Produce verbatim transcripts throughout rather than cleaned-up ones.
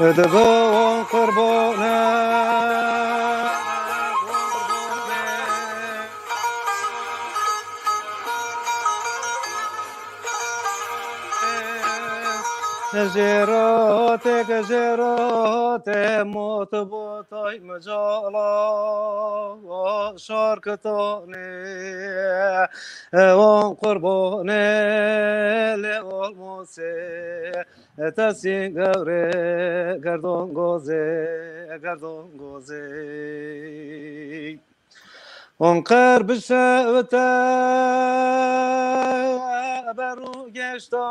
Digo wan qurbane. Jêrotek jêrote mot botay micala şarkitane. Wan qurbane lê olmose. Tesîn gewre gerdon gozê, gerdon gozê. Hon qer bişewite beru geşta.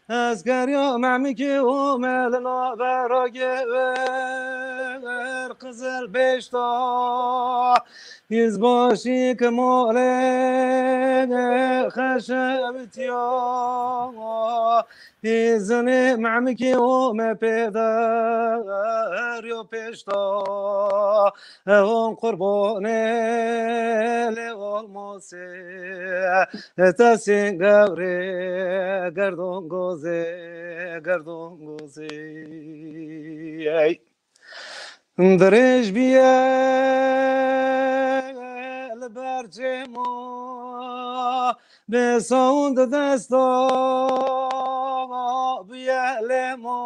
Ez geriya memikî û me li navbera gewer qizil beşta. Hîz başî ki malê xeşewtiya. Hîzinê memikî û me pêder yo pêşta. Hon qurbonê lê olmosê. Tesîn gewrê gerdon gozê, gerdon gozê. Dirêj biye li ber çêma, bi sawnd desta biye lêma,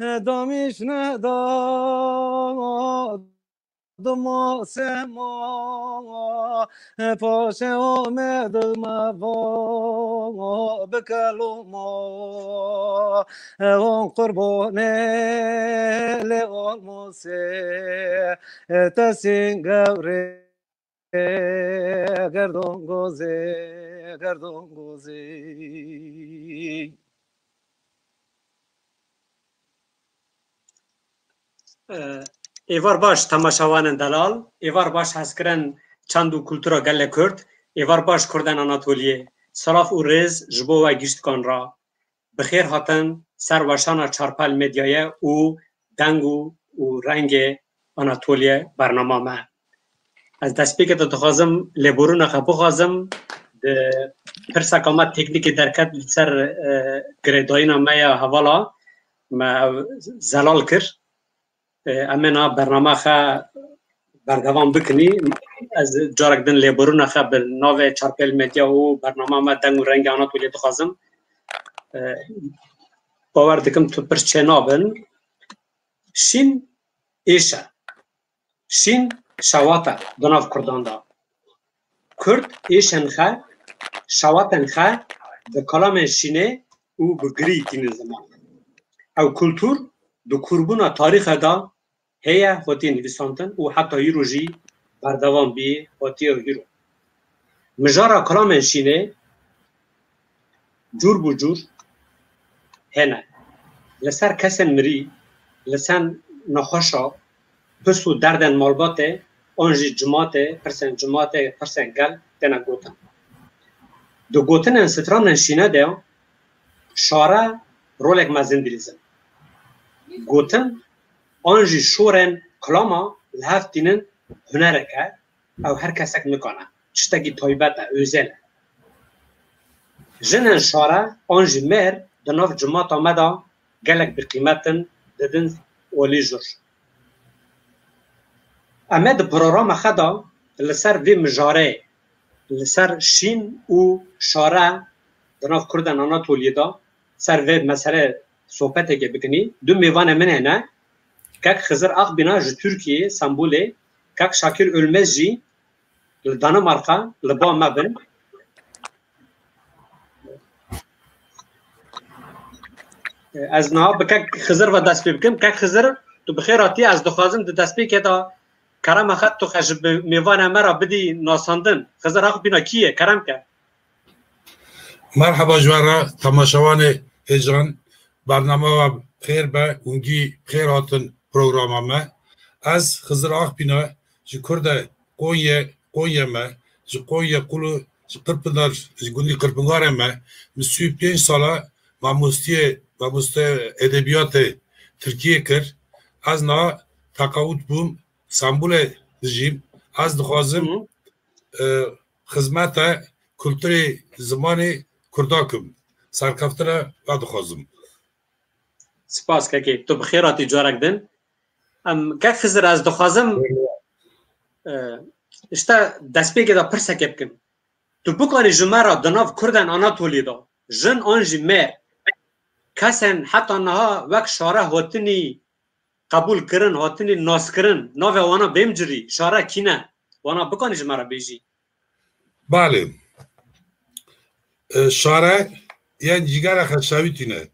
damîş neda dima sema, paşe ome dima va bikeloma. Hon qurbonê lê olmosê, tesîn gewrê gerdon gozê, gerdon gozê. Êvar baş temaşevanên delal, êvar baş hezkirin çand û kultura gelê Kurd, êvar baş kurdên Anatoliyê. Silav û rêz ji bo we giştikan re. Bi xêr hatin ser weşana Çarpel Medyayê û deng û, û rengê Anatoliyê bernama me. Ez destpêkê de dixwazim lêborîna xwe bixwazim, di pirseka me teknîkê derket li ser, e, girêdayîna me ya hevala me ew zelal kir. E, em ê niha bernama xwe berdewam bikinî. Ez carek din lêborîna xwe bi navê Çarpel Medya û bernama me Deng û Rengê Anatoliyê dixwazim. E, bawer dikim tu pirs çê nabin. Şîn êş e. Şîn şewat e di nav kurdan de. Kurd êşên xwe, şewatên xwe bi kalamên şînê û bi girî tînin ziman. Ew kultur di kûrbûna tarîxê de heye, hatiye nivîsandin û heta îro jî berdewam bî, hatiye îro. Mijara kalamên şînê cûr bi cûr hene. Li ser kesên mirî, li ser nexweşa, pirs û derdên malbatê, an jî cimatê, pirsên cimatê, pirsên gel têne gotin. Di gotinên stranên şîne de şare rolek mezin dilîzin. Gotin an jî şorên kilama li hev tînin hunerek e, ew her kesek nikane. Tiştekî taybet e, özel e. Jinên şare an jî mêr di nav cimata me de gelek bi qîmet in, didin olî jûr. Em ê di programa xwe de li ser vê mijarê, li ser şîn û şare di nav kurdên Anatoliyê de, ser vê meselê sohbeteke bikinî. Du mêvanê min hene, kek Xizir Akbîna ji Tirkiyeyê, Stenbolê, kek Şakir Ölmez jî li Danimarka li ba me bin. Ez niha bi kek Xizir ve dest pê bikim. Kek Xizir, tu bi xêr hatî. Ez dixwazim di destpêkê de kerema xwe tu xwe ji bi mêvanê me re bidî nasandin. Xizir Akbîna kî ye? Kerem ke. Merheba ji we re temaşevanê hêjan, bernama we xêr be, hûn gî xêr hatin programa me. Ez Xizir Akbîna, ji Kurde Konye, Konye me, ji Konye Qulu, ji Qirpindar, ji gundî Qirpingarê me. Min sî û pênc sala mamostiyê, mamoste edebiyatê Tirkiyê kir. Ez niha teqawut bûm, Stenbolê dijîm. Ez dixwazim, Hı hı. e, xizmeta kulturê, zimanê Kurda kim. Serkeftine we dixwazim. Spas kekê. Tu bi xêr hatî carek din. Em, kek Xizir, ez dixwazim, e, işte destpêkê de pirseke bikim. Tu bikarî ji me re di nav Kurden Anatoliyê de jin an jî mêr, kesên heta niha wek şare hatinî qebûl kirin, hatinî naskirin, navê wana bêm cirî, şare kî ne? Wana bikanî ji me re bêjî? Belê. E, şare yên cîgera xwe şewitîne,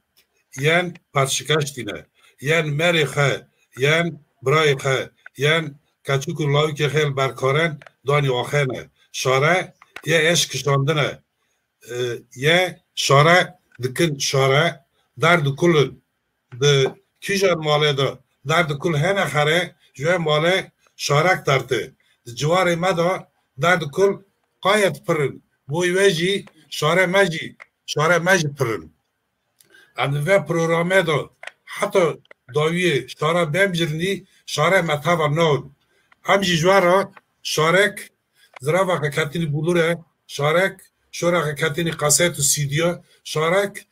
yên perşikeş tîne, yên merê xwe, yên birayê xwe, yên keçik û lawikê xwe li ber karen danî axê ne. Şare yê êş kişandine. E, yê şare dikin şare, derd û kul in. Di kîjan malê de derd û kul hene xerê, ji wê malê şarek derte. Di ciwarê me de derd û kul qayet pir in. Boy wê jî şare me jî, şare me jî pir in. Em di vê programê de heta dawiyê şare bêm cirnî, şare me teva nawin. Em jî ji we re şarek zirava xwe ketinî bulure, şarek şora xwe ketinî kaset û C D'ya, şarek,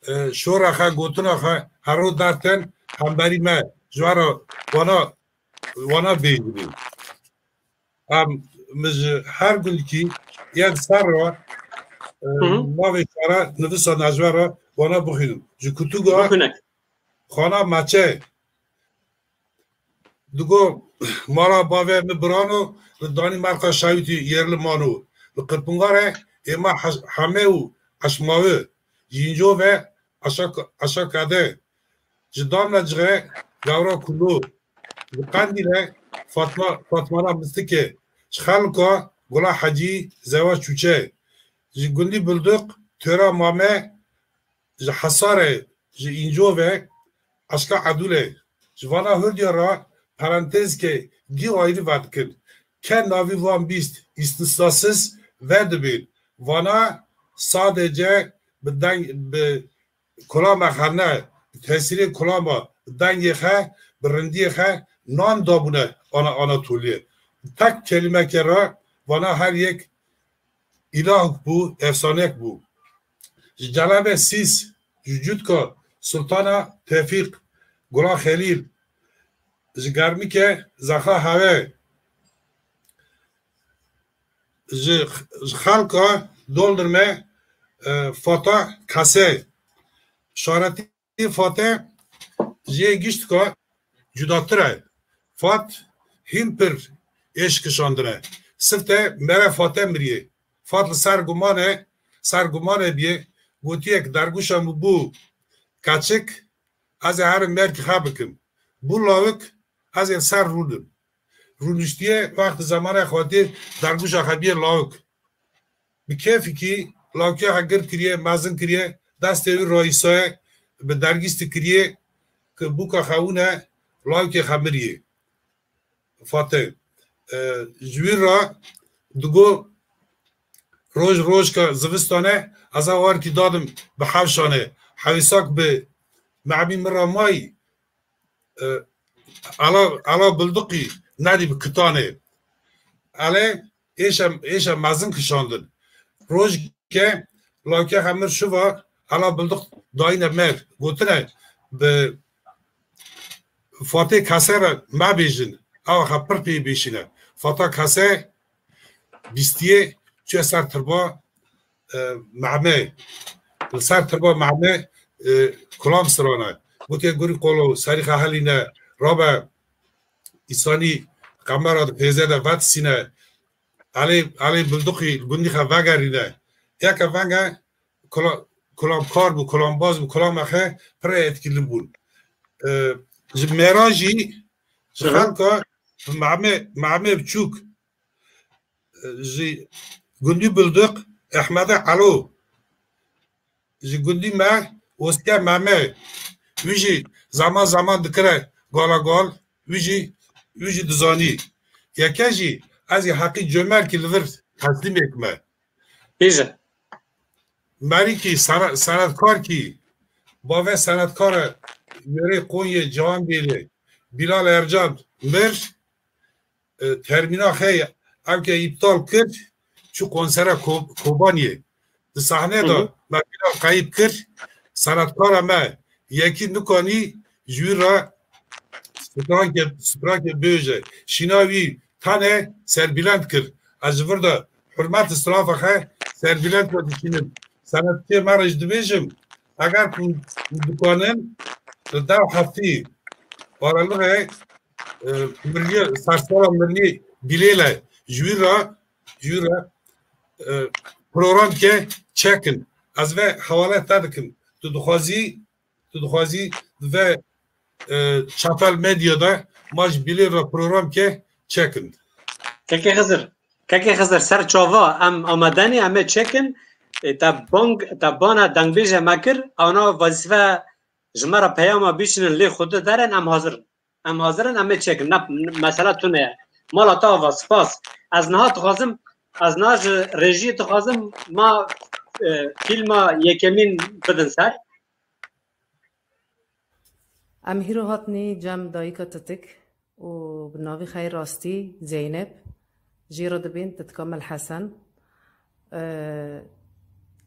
e, şora xwe, gotina xwe hero dertin hemberî me, ji we re wana, wana bêjinî. Em, min ji her gundikî yên ser re, e, Hı hı. navê şare nivîsane, ji we re wana bixwînim. Ji kutuga Bixwîne. Xana Meçe. Digo, mala bavê min birano, li Danîmarka şawitî yerli mano. Li Qirpûngarê êma Heş-, Heme û Eşmawi, Yînco ve Aşak-, Aşakade. Ji Damla Cixê Gawra Kulo. Ji Qendîlê Fatma, Fatmana Mistike. Ji Xelka Gula Hecî Zewa Çûçe. Ji gundî Bilduq Töra Mame, ji Hesarê, ji Înco ve Eşka Edûlê. Ji vana hurdiya re parantezke dî ayrî vedikin. Ke navî van bîst îstisnasiz vedibên. Vana sadece bi deng, bi kulama xwe ne, bi tesîrê kulama, bi dengê xwe, bi rindiyê xwe nan dabûne ana Anatoliyê. Tek kelimeke re vana her yek îlahek bû, efsanek bû. Ji Celebê Sîs, ji Cutka Sultana Tevfîq, Gula Xelîl, ji Germike Zexa Heve, ji, ji xelka Doldirme, e, Fata Kase, şaretî Fate ji yê giştka cudatir e. Fat hîn pir êş kişandine. Sifte mere Fate miriye. Fat li ser gumane, ser gumane biye. Gotiye ki derguşa min bû keçik, ez ê herim merkî xwe bikim. Bû lawik, ez ê ser rûnim. Rûniştiye, wextê zemanê xwedê derguşa xwe biye lawik. Bi kêfikî lawkê xwe gir kiriye, mezin kiriye, destê wî rayîsaye, bi dergîstî kiriye ki bûka xewûne lawkê xwe miriyê. Fate, e, ji wî re digo roj rojka zivistane ez ê warkî dadim bi hewşane. Hewîsak bi Mehmî min re mayî, e, Ela, Ela Bildiqî nedî bi kitanê. Elê êşe, êşe mezin kişandin. Rojke lawke hemir şiva Ela Bildiq dayine mer. Gotine bi Fatê Kase re mebêjin. Ewa xwe pir pê bêşîne. Fata Kase bîstiyê çûye ser tirba e, Mehmê. Li ser tirba Mehmê, e, kulam sirane. Gotiye gurî qolo, serî xwe helîne, rabe, îsanî qemera di pêze de vetisîne. Elê, elê Bilduqî li gundî xwe vegerîne. Yeke venge kula-, kulamkar bû, kulambaz bû, kulama xwe pir etkîli bûn. E, ji mêra jî, ji Hı hı. xelka Mehmê, Mehmê Biçûk, ji gundî Bildiq Ehmedê Elo, ji gundî me Ostiya Meme, wî jî zaman zaman dikire gala gal, wî jî, wî jî dizanî. Yeke jî ez ê heqî comerkî li vir teslîmêk me. Bêje. Merîkî sene-, senetkarkî, bavê senetkara Yêrê Qonyê Cihanbêlê, Bilal Ercan mir, e, termîna xwe ew ke îptal kir, çû konsera Ko-, Kobaniyê. Di sahnê de Hı hı. me Bilal qeyîb kir, senetkara me Yekî nikanî ji wî re strankê, strankê bêje. Şîna wî tenê serbilend kir. Ez ji vir de hurmet û silafa xwe serbilend xwe dişînim. Senedkê me re jî dibêjim, eger ku dikanin li dev heftî paralixê, e, milî, sersera milî Bilêle ji wî re, ji wî re, e, programke çekin. Ez ve hewale te dikim. Tu dixwazî, tu dixwazî ve, e, çatal medya de ma ji Bilêl re programke çekin. Kekê Xizir, Kekê Xizir, ser çava em amade ne, em ê çekin. E, te bang, te bana dengbêje me kir, ana wezîfe ji me re peyama bişînin lê xwe de derin, em hazir in. Em hazir in, em ê çekin. Ne, mesela tune ye. Mala te ava, spas. Ez niha dixwazim, ez niha ji rejiyê dixwazim ma, e, fîlma yekemîn bidin ser. Em hîro hatinî cem dayika Titik û bi navî xeyr rastî Zeynep, jê re dibên Titika Mel Hesen. E,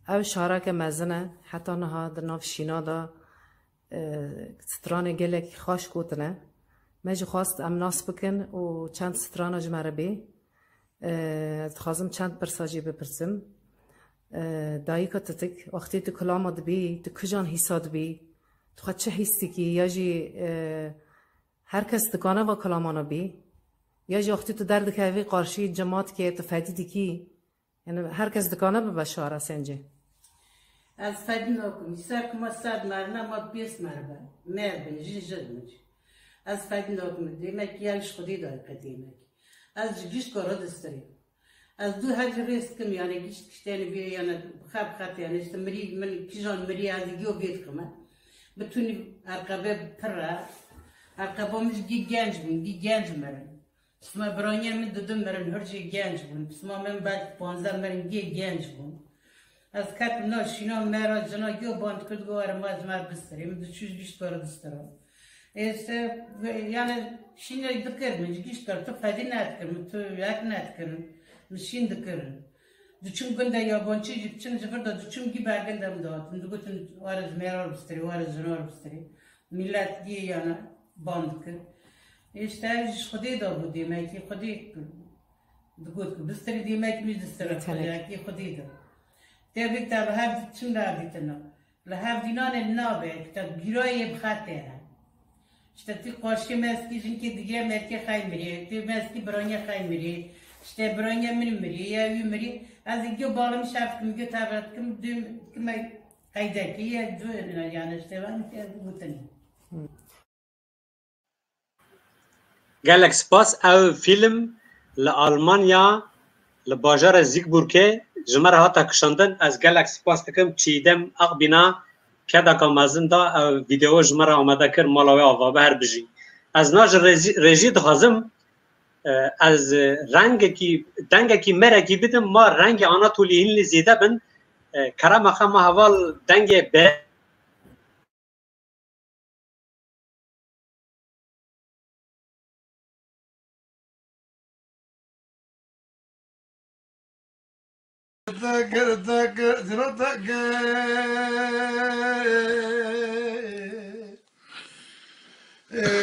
ew şareke mezin e, heta niha di nav şîna de, e, stranê gelek xweş gotine. Me jî xwest em nas bikin û çend strana ji me re bê. E, dixwazim çend pirsa jê bipirsim. E, dayika Titik, wextê tu kilama dibî, tu kijan hîsa dibî? Tu xwe çi hîs dikî? Ya jî, e, her kes dikane va kilamana bî? Ya jî wextê tu derdikevî qarşî cematkê, tu fedî dikî? Yani her kes dikane bibe şara sence? Ez fedî nakim. Ser ku ma sed merine, ma pês meribe. Mer bin, jin jin bin. Ez fedî nakim. Demek ki ya ji Xwedê dayî qe demek. Ez ji gişt kara distirî. Ez dû her ji rêz dikim, yani gişt gişteni bê, yani xep xet, yani işte mirî, min kijan mirî, ez giyo vê dikime. Bitûnî erqebe pir e. Erqeba min ji gî genc bûn, gî genc mirin. Pisma birayên min dudu mirin, hir jî genc bûn. Pisma min belkî panzdeh mirin, gê genc bûn. Ez ketim nav şîna, me re jina giyo band kir, digo were ma ji me re bistirê. Min diçû ji gişt kar distira. Ê, se, yani şînê dikir min, ji gişt kar, tu fedî nedikir min, tu yek nedikir min, min şîn dikir. Diçûm gunda yabancî jî, diçûm ji vir de, diçûm gî bergin de min dihatin. Digotin, were ji me re bistirê, were ji jina re bistirê. Millet gê yana ban dikir. Îşte ev ji Xwedê de bû, demekî Xwedê digot ku bistirî, demekî min distira Yetenek. Xwedê, yekî Xwedê de. Tevî te bi hev çim re dîtina. Li hev dînanê nabe, te gîrayê bi xetê he. Îşte ti qarşî meskî jinkê digire merkê xey mirê, ti meskî biranyê xey mirê, îşte biranyê min mirê, ya wî mirê. Ez ê giyo balım şef kim, giyo tevret kim, düm kime Heydekî ye, du, yani işte ben gotin. Gelek spas. Ew fîlm li Almanya, li bajarê Siegburgê ji me re hate kişandin. Ez gelek spas dikim Çiğdem Akbîna, kedeka mezin da ew vîdeo ji me re amade kir, mala wê ava be, her bijî. Ez na ji rejî, rejî dixwazim, e, ez rengekî, dengekî merekî bidim, ma rengê Anatolî hin lê zêde bin. E, kerema xe ma heval dengê be.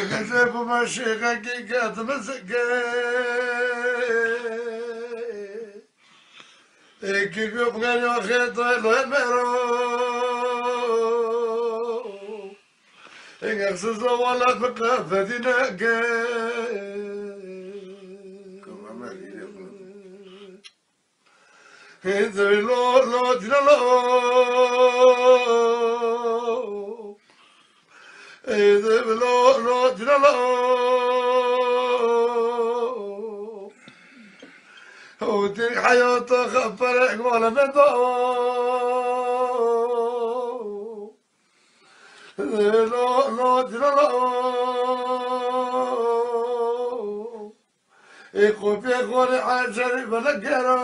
Gece bu meşîxekî ketimiz ke. Ê ki gubgeriya xêtay lê mero. Ê nexsiz o wala bi qefedîne ke. Ê zeylo lo dîna lo. Ê de bilo lo dîna lo. O di heyata xefere wala me da. Lo, lo, dîna lo. Ê kopê xore ecerî bele gera.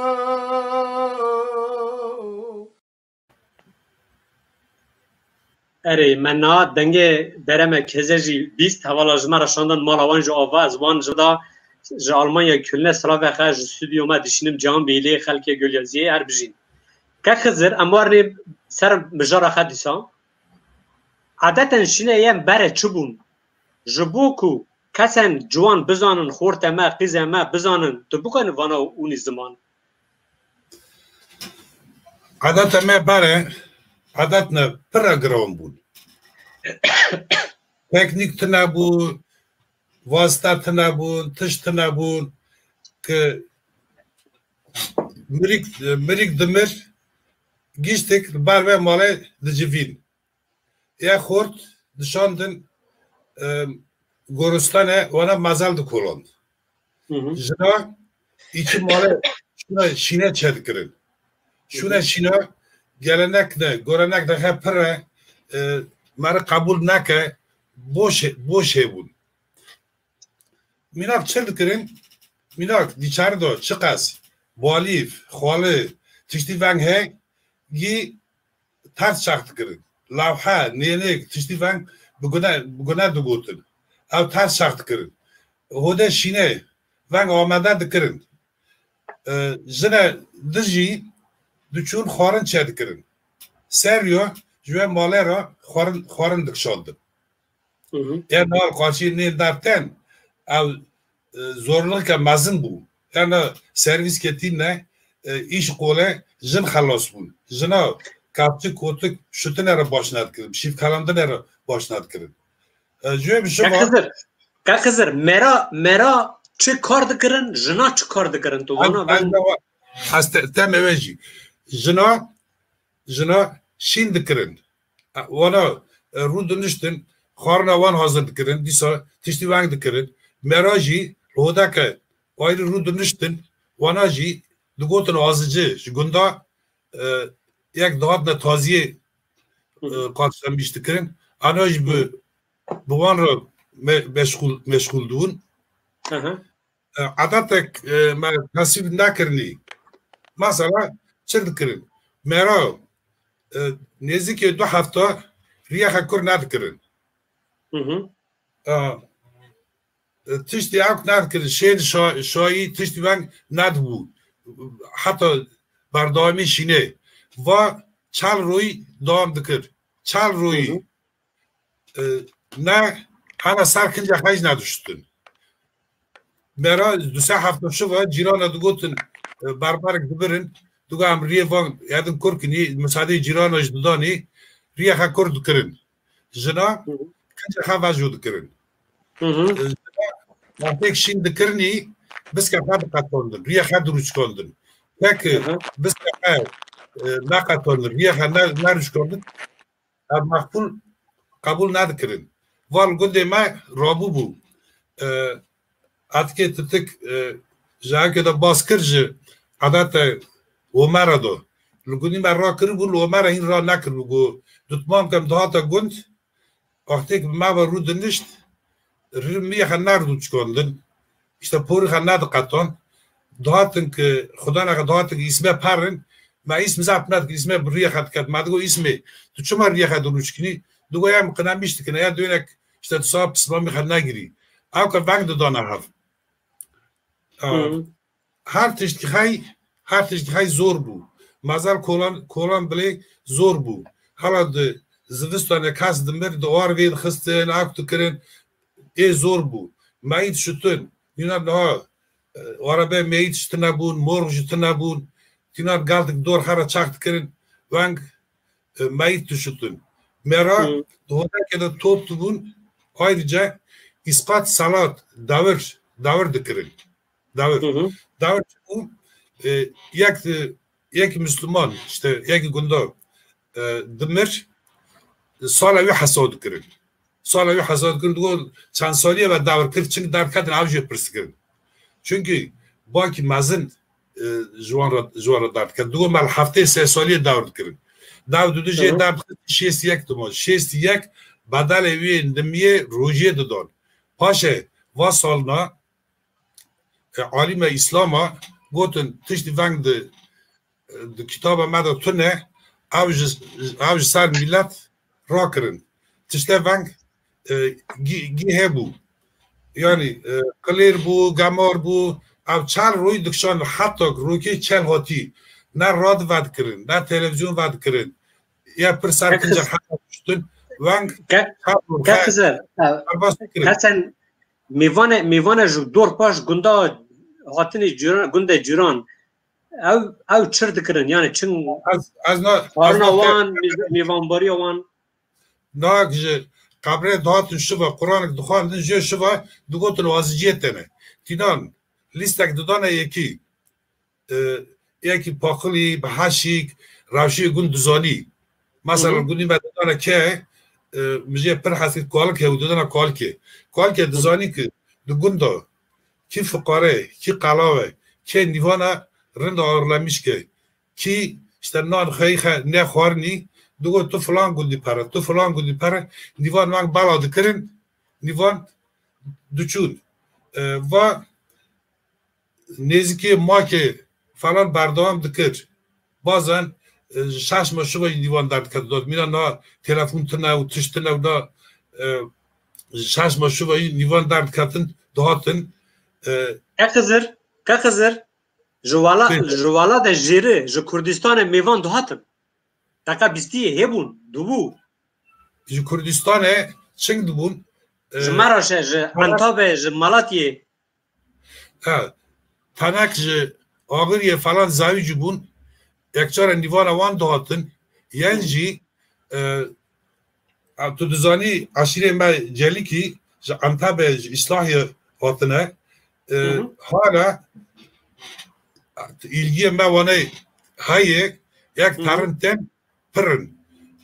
Erê, me niha dengê Bereme Keze jî bîst, hevala ji me re şandin mala wan jî ava, ez wan ji da ji Almanya Kölnê silavê xe ji stûdyo me dişînim Cihan Bêlê, xelkê Gölyaziyê, her bijîn. Kek Xizir, em warinê ser mijara xe dîsa. Adeten şîne yên bere çi bûn? Ji bo ku kesên ciwan bizanin, xortê me, qîzê me bizanin, tu bikene vana ûnî ziman. Adeta me bere, adet ne, pire giran bûn. Teknîk tune bû, vasita tune bûn, tişt tune bûn, ki mirîk, mirîk dimir, giştik li ber vê malê dicivîn. Ya xort dişandin, e, goristane, wana mazel dikoland. Hı hı. Jina iki male şuna şîne çedikirin. Şuna şîna gelenek de, gorenek de he pire, e, meri qebul neke, boş, boş hebûn. Mînak çi dikirin? Mînak dîçari do çiqas balîf, xwali, tiştî veng he, gî ters çax dikirin. Lawhe, nênik, tiştî veng bi gune, bi gune digotin. Ew ters çax dikirin. Hode şîne, veng amade dikirin. E, jine dijî diçûn xwarin çedikirin. Ser yo, ji we malê re xwarin, xwarin dikişandin. Hı hı. Ev nal qaçî nê derten, ev, e, zorlike mezin bû. Yani servîs ketîne, e, îş qole jin xelas bûn. Jina kapçik kotik şutine re baş nedikirin, şîvkalandine re baş nedikirin. E, ji wê bi Kek şima Xizir, Kek Xizir, mera, mera çi kar dikirin, jina çi kar dikirin? Tu vana ben Ez te, te me ve jî. Jina, jina şîn dikirin. Wana, e, rû diniştin, xwarina wan hazir dikirin, dîsa tiştî veng dikirin. Mera jî li hodeke ayrî rû diniştin, wana jî digotin azici, ji gunda, e, yek dihatine taziyê, e, qarşilemîş dikirin. Ana jî bi, bi wan re me-, meşxûl, meşxûl dibûn. Hı hı. E, edetek, e, me tesîb nekirinî. Mesela çi dikirin? Mera, e, nêzîkê du hefta riyexe kur nedikirin. Hı hı. E, e, tiştî ewk nedikirin. Şên şa-, şayî tiştî veng nedibû. Heta berdewamî şînê. Va çel royî dewam dikir. Çel royî. Hı hı. E, ne, hana ser kinca xwe jî nediştin. Mera du sê hefta şiva cîrana digotin, e, berberek dibirin, digo em riyê van yedin kur kinî, misadeyê cîrana jî didanî, riyê xwe kur dikirin. Jina kinca xwe vejo dikirin. Hı hı. E, jina wextêk şîn dikirinî, biske xwe diqetandin, riyê xwe dirûçkandin. Peki, Hı hı. biske xwe, e, neqetandin, riyê xwe ne-, nerûçkandin, ev meqbûl qebûl nedikirin. Val gundê me rabû bû. E, etikê titik, e, ji ewkê de bas kir ji edete Omera do. Li gundî me rakiribû, li Omera hîn ra nekiribû. Got, dutmam kem dihate gund, wextêk bi me ve rû dinişt, rû miyê xwe nerdû çikandin. Îşte porî xwe nediqetan. Dihatin ki, xudaneke dihatin ki îsme perin, me îsm zaf nedik, îsme bi riyê xwe diket. Me digo îsmê, tu çima riyê xwe dirûçkinî? Digo ya em qinemîş dikin, ya dönek, işte tu sa pismamî xwe negirî. Ew ke veng didana hev. Hı. Her tiştî xey, her tiştî xey zor bû. Mazel kolan, kolan bilê zor bû. Hala di zivistanê kes dimir, di war vê dixistin, ak dikirin, ê zor bû. Meyît şutin, nîna niha, e, arabê meyît ji tune bûn, morg ji tune bûn, tîna geldik dor xera çax dikirin, weng, e, meyît dişutin. Mera Hı. di hodekê de top dibûn, ayrıca îsqat salat, dawir, dawir dikirin. Dawir. Hı hı. Dawir çi bû? E, yek, e, yek Müslüman, işte yek gunda, e, dimir, sala wî hesab dikirin. Sala wî hesab dikirin, digo çend salî ye ve dawir kir, çing derdiketin ew jê pirs dikirin. Çünkü bakî mezin, e, ji wan re, ji wan re derdikir. Digo me li heftê sê salî ye dawir dikirin. Dawir didu jê Hı hı. derdikir şêst yek diman. Şêst yek bedelê wê nimiyê rojiyê didan. Paşê va salna, e, alîme Îslama gotin tiştî veng di, e, di kitaba me de tune, ew ji, ew ji ser milet rakirin. Tişte veng, e, gî, gî hebû. Yani, e, qilêr bû, gemar bû, ew çel royî dikşan heta rokê çel hatî. Ne rad vedikirin, ne televizyon vedikirin. Ya pir ser Peki. kinca heta düştün, Weng Ke- Xizir, e, Hesen, mêvane, mêvane ji dor paş gunda hatinê cîran, gundê cîran. Ew, ew çir dikirin, yani çin ez, ez na, ez xwarina na te- wan, mêz-, mêvanbariya wan. Nahak ji qebrê dihatin şiva, Quranek dixwandin, jê şiva digotin waziciyê tene. Tînan lîstek didane yekî, e, yekî paqilî, bi heşîk, rewşê gund dizanî. Mesela Hı hı. gundî me didane ke, e, min jê pir hes kir, kalik hebû, didane kalikê. Kalikê dizanî ki di gunda kî fiqare, kî qelav e, kê nîvana rind arlemişk e, kî işte nan xeyî xe nexwarinî, digot tu filan gundî pere, tu filan gundî pere, nîvan weng bela dikirin, nîvan diçûn. E, va nêzîkê makê falan berdewam dikir. Bazen, e, ji şaş me şiva nîvan derdikevin. Dot mîna na telefon tune û tişt tune û na, e, ji şaş me şiva nîvan derdiketin, dihatin. E, Ke Xizir, Ke Xizir, ji wala, Bê. ji wala de jêri, ji Kurdistanê mêvan dihatin. Deqa bîstiyê hebûn, dibû. Ji Kurdistanê çing dibûn. Ji E, Maraşê, ji Maraş- Antabê, ji Malatyê. Ha, tenek ji Agiriyê falan zawî jî bûn. Yekçara nîvana wan dihatin. Yên jî, e, a, tu dizanî eşîrê me Celikî ji Entebê, ji Îslahiyê hatine. E, Hı hı. hala îlgiyê me wanê heye, yek Hı hı. terin tên pir in.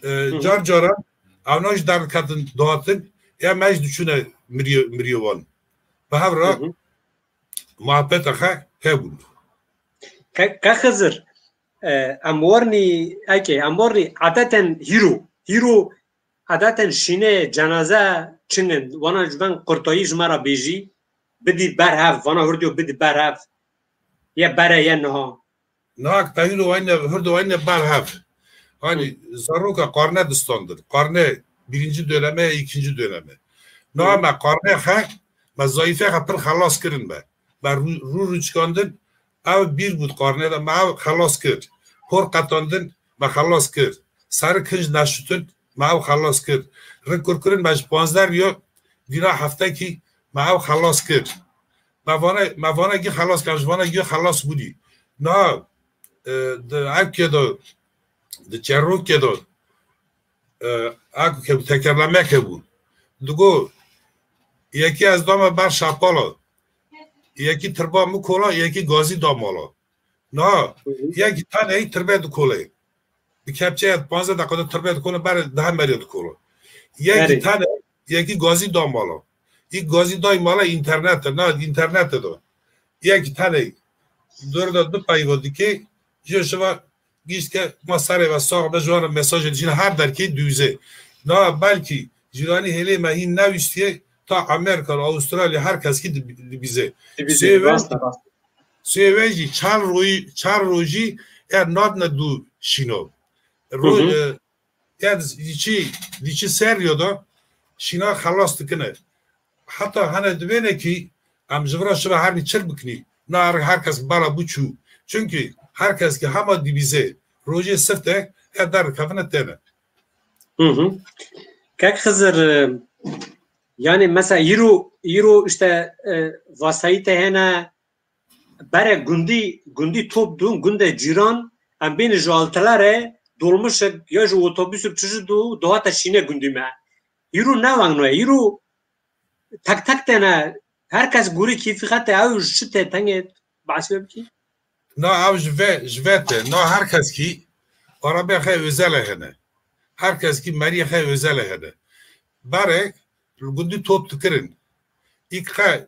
E, Hı hı. car caran ewna jî derdiketin dihatin, ya me jî diçûne miriyê, miriyê wan. Bi hev re Hı hı. muhabbeta xe hebûn. Ke, ke Xizir, e, em warnî, eke, em warnî adeten hîro, hîro adeten şînê cenaze çingin, wana ji ben qurtayî ji me re bêjî, bidî ber hev, vana hurdiyo bidî ber hev, ye bere ye niha. Nahak te hûn wayne, hûr de wayne ber hev. Hani Hı. zaroka qarne distandin. Qarne birinci döneme, ikinci döneme. Niha Hı. me qarne xe, me zayîfe xe pir xelas kirin me. Me rû, rû rûçikandin, ev bîr bût qarne de, me ev xelas kir. Hor qetandin, me xelas kir. Seri kinc neşutin, me ev xelas kir. Rik kurkirin me ji panzdeh riyo, dîna heftekî, me ev xelas kir. Me vana, me vana gî xelas kir, ji vana gî xelas bûdî. Na, e, di evkê de, di çerokê de, e, ak ke tekerlemeke bû. Digo, yekî ez dame ber şapala, yekî tirba min kola, yekî gazî da mala. Na, Hı hı. yekî tenê tirbe dikole. Bi kepçeya panzdeh deqa de tirbe dikole, ber daha meriya dikole. Yekî Erê. tenê, yekî gazî da mala. Î gazî day mala, înternet e, na, înternet e do. Yekî tenê dor de du peyva dike, jê şiva gişt ke ma serê ve sax be, ji wan re mesajê dijîne her derkê dûze. Na, belkî cîranî hêlê me hîn newiştiye, ta Amerîka, Avustralya, her kes kî dib-, dibîze. Dibîze, Sê ve rast e, rast e. Sê ve jî çar rojî, çar rojî ya nadine dû şîno. Ro-, Hı hı. e, ya di çi, di çi ser yo da şîna xelas dikine. Heta hene dibêne kî em ji vira şiva her çir biknî. Na her, her kes bala biçû. Çunkî her kes ki hema dibîze rojê sifte ya der dikevine têne. Hı hı. Kek Xizir, e, yani mesela îro, îro işte, e, vasayîte hene, bere gundî, gundî top dûn, gundê cîran, em bêne ji altilere, dolmişek ya ji otobusek çi ji dû, dohate şîne gundî me. Îro ne weng no ye, îro tek tek têne, her kes gorî kêfî xete, ew ji çi tê tengê behsê bikî? Na ew ji ve, ji ve te. Na her kes kî arabê xe özel e hene. Her kes kî meriyê xe özel e hene. Berê li gundî top dikirin. Îk xe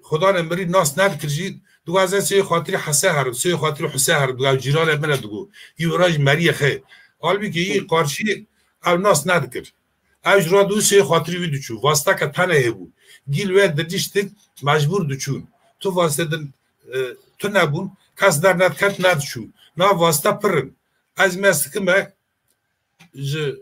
Xudanê mirî nas nedikir jî, digo ez ê sê xatirî Hese herim, sê xatirî Huse herim, digo ew cîranê min e digo. Î wira jî meriyê xe. Halbûkî î qarşî ew nas nedikir. Ew ji ra dû sê xatirî wî diçû. Vasteke tenê hebû. Gîl wê didiştin, mecbûr diçûn. Tu vastedin, e, tu nebûn, kes dernediket nediçû. Na vaste pir in. Ez mez dikime ji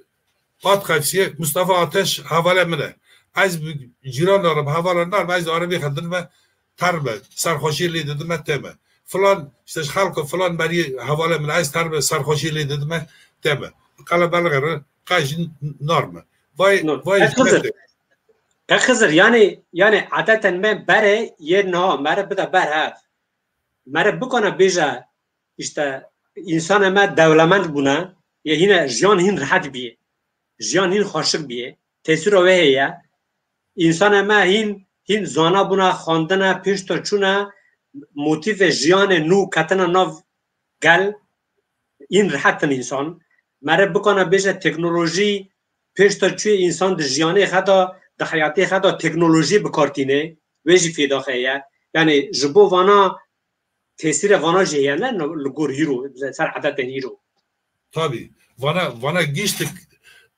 At Qefsiyê, Mustafa Ateş hevale min e. Ez bi cîran re bi hevala narim, ez arabê xwe didime, terme, serxweşiyê lê didime, teme. Filan, işte ji xelko filan meriyê hevale min e, ez terme, serxweşiyê lê didime, teme. Qelebelixê re qey jî norm e. Vay, Norm. vay Kek Xizir. Kek Xizir, yani, yani adeten me bere yê niha, mere bide ber hev. Mere bikana bêje, işte, insana me dewlemend bûne, ya hîne jiyan hîn rehet bîye. Jiyan hîn xweşik bîye. Tesîra wê heye. Însana me hîn, hîn zana bûne, xwendine, pêşta çûne, motîfê jiyanê nû ketine nav gel, hîn rehet in însan. Mere bikana bêje teknolojî pêşta çûyê însan di jiyanê xe de, di heyatê xe de teknolojî bi kar tîne, wê jî fêda xe ye. Yani ji bo vana tesîre vana jî heye ne li gor hîro, ser edetên hîro. Tabî. Vana, vana giştik,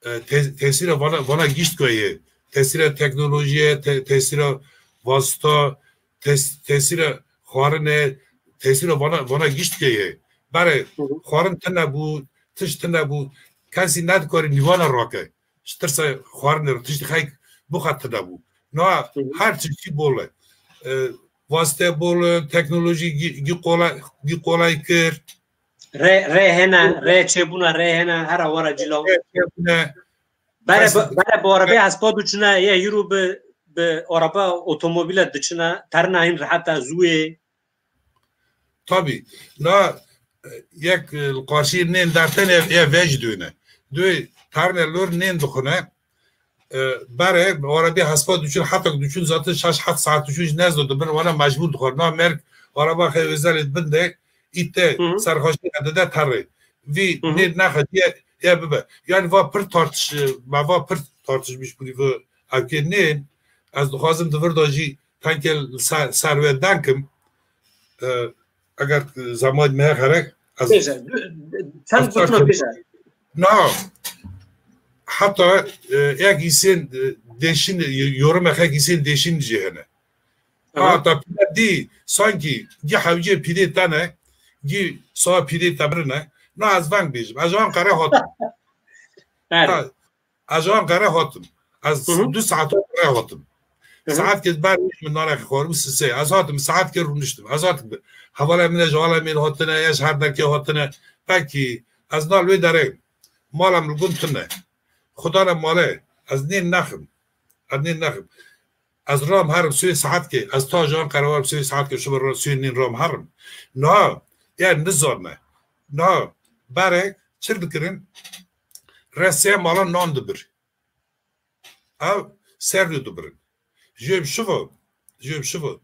e, te-, tesîra vana, vana gişt ku ye. Tesîra teknolojiyê, te-, tesîra vasita, tes-, tesîra xwarinê, tesîra vana, vana gişt ku ye. Berê Hı hı. xwarin tune bû, tişt tune bû. Kesî nedikarî nîvana rake. Ji tirsa xwarinê re tiştî xeyk bixwe tune bû. Niha Hı hı. her tiştî bol e. E, vasite bol e, teknolojî gî, gî kolay, gî kolay kir. Rê, rê hene, rê çêbûna rê hene, hera were cîlaw. Rê çêbûne. Bere, Kes- bi- bere bi arabê hespa diçine, ye hîro bi, bi araba otomobîle diçine, terna hîn rehet e, zû yê. Tabî. Na, e, yek, e, li qarşî nên dertene, ya vê jî duyne. Duy terine lor nên dixune. E, bere, arabê hespa diçin, heta ku diçin zaten şeş heft saet diçin, ji nezdo dibin, wana mecbûr dixwar. Na merg, araba xey özelê dibin de, îte Hı hı. serxaşî dide terê. Vî Hı hı. nên nexetiye, ya bibe. Yani va pir tartış, ma va pir tartışmış bu nivo evkê nên. Ez dixwazim di vir de jî tenke li ser, ser wê denkim. E, eger zaman me xerek, ez Bêje, du- çend Hafta gotina kırk. bêje. Na, heta, e, ek îsên, e, deşin, e, yorum ek îsên deşin jî hene. Aha. Ha, ta pîle dî, sanki, gî hewcê pîlê tene, gî sawa pîlê te birine. Na, ez veng bêjim. Ez ji Anqere hatim. Her. Ha, ez ji Anqere hatim. Ez Hı hı. du saet re hatim. Hı hı. Saet ke ber min nare xwarim sisê. Ez hatim, saet ke rûniştim. Ez hatim. Hevala min e ji Alemên hatine, ya ji her derkê hatine. Pekî, ez nal wê derê. Mala min li gund tune. Xuda ne male. Ez nên nexim. Ez nên nexim. Ez ram herim suyê saet ke. Ez ta ji Anqere warim suyê saet ke, şuber suyê nên ram herim. Niha, ya nizane. Niha, berek, çi dikirin? Resê mala nan dibir. Ev ser dû dibirin. Jê bi şivo, jê bi şivo.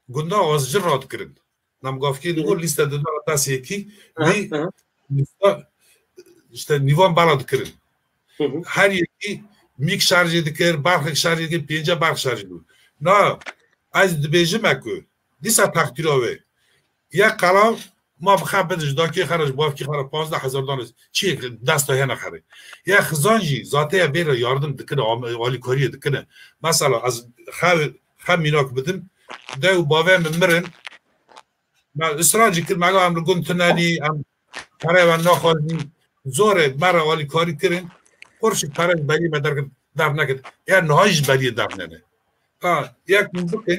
Gunda az ji radikirin. Namgafkê Hı hı. digo lîste didana dest yekî, Hı hı, nî hı hı. lîsta, işte, nîvan bela dikirin. Hı hı. Her yekî mîk şarjê dikir, barxek şarjê dikir, pênce barx şarjê dikir. Na, ez dibêjim e ku, dîsa textîra wê. Ya qelav, ma bi xe bidin, ji dakê xe re, ji bavkê xe re, panzdeh hezar dane, çiyê desta hene xerê. Ya xizan jî, zateya vê re yardim dikine, am-, alîkariyê dikine. Mesela, ez xe, xe mînak bidim, de û bavê min mirin, me israr jî kir, me got, em li gund tune nî, em perê we naxwazî, zorê me re alîkarî kirin, qurşik pere ji beriyê me derkir, dernekir. Ya niha jî ji beriyê dernene. Ha, yek min bikin.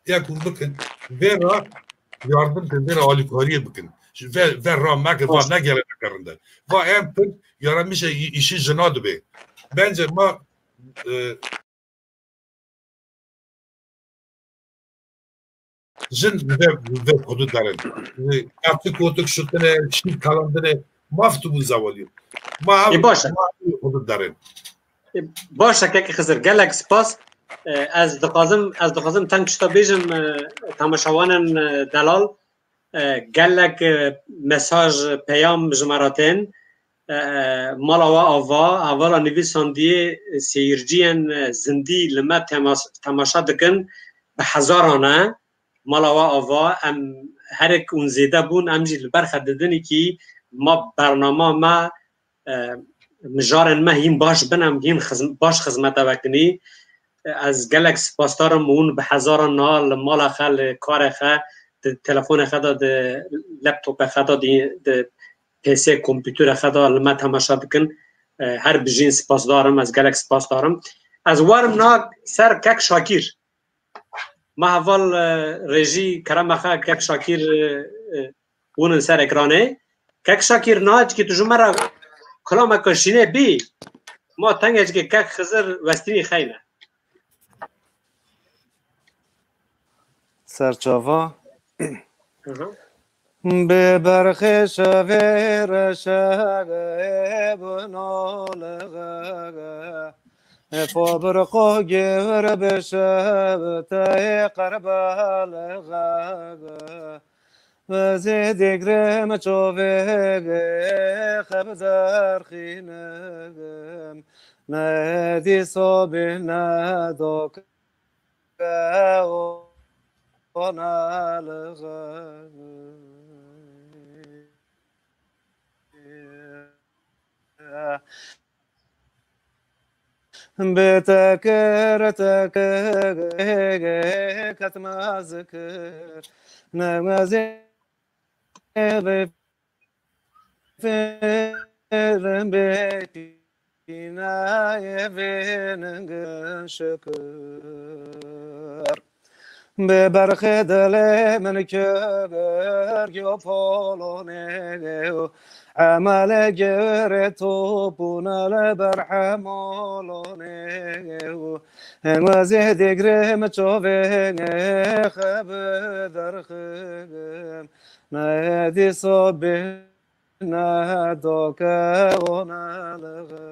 Ya ku bikin, vê re yardim kin, vê re alîkariyê bikin. Ji ve, ve ra mekin, va Baş. ne gele nekerinde. Va em pir yaramişe î-, îşî jina dibe. Bence ma, e, Jin ve, ve xudû derin. Artık otuk şutine, şîr kalandine, maf tu bû zewalî. Ma Ê, baş e. ma xudû derin. Ê, baş e, kekê Xizir, gelek spas. E, ez dixwazim, ez dixwazim teng tişta bêjim, e, temaşewanên, e, delal. E, gelek, e, mesaj, peyam ji me re tên. E, mala we ava, hevala nivîsandiyê, e, seyirciyên, e, zindî li me temas-, temaşa dikin, bi hezaran e. Mala we ava, em herek hûn zêde bûn, em jî li ber xwe didin kî ma bernama me, e, mijarên me hîn baş bin, em hîn xizm-, baş xizmete we kinî. Ez gelek spasdar im, hûn bi hezaran niha li mala xe, li karê xe, di telefonê xe de, di laptopê xe de, di, di P C kompûterê xe de li me temaşe dikin. E, her bijîn, spasdar im, ez gelek spasdar im. Ez werim niha ser kek Şakîr. Ma heval, e, rejî kerema xwe kek Şakîr, e, e, hûn in ser ekranê. Kek Şakîr, niha çikî tu ji me re kilameke şînê bî, ma tengê çikî kek Xizir westînî xeyne. Serçava. Hı hı. Bi berxê şevê reşege bi nalixe, fabirqo gewr bi şev te qerbalixe. Ez ê digrim çovê xev derxînim, ne dîso bê ne doke ona lixe. Bi tekir tekir ketme zikir, ne wezê bi fêr bê pînayê vê ningin şikir. Bi berxê dilê min kir giyo polonê û emelê girê topûne li ber hemolonê û wezê digrim çovê xev derxim, ne dîso bê ne doke ona lixe,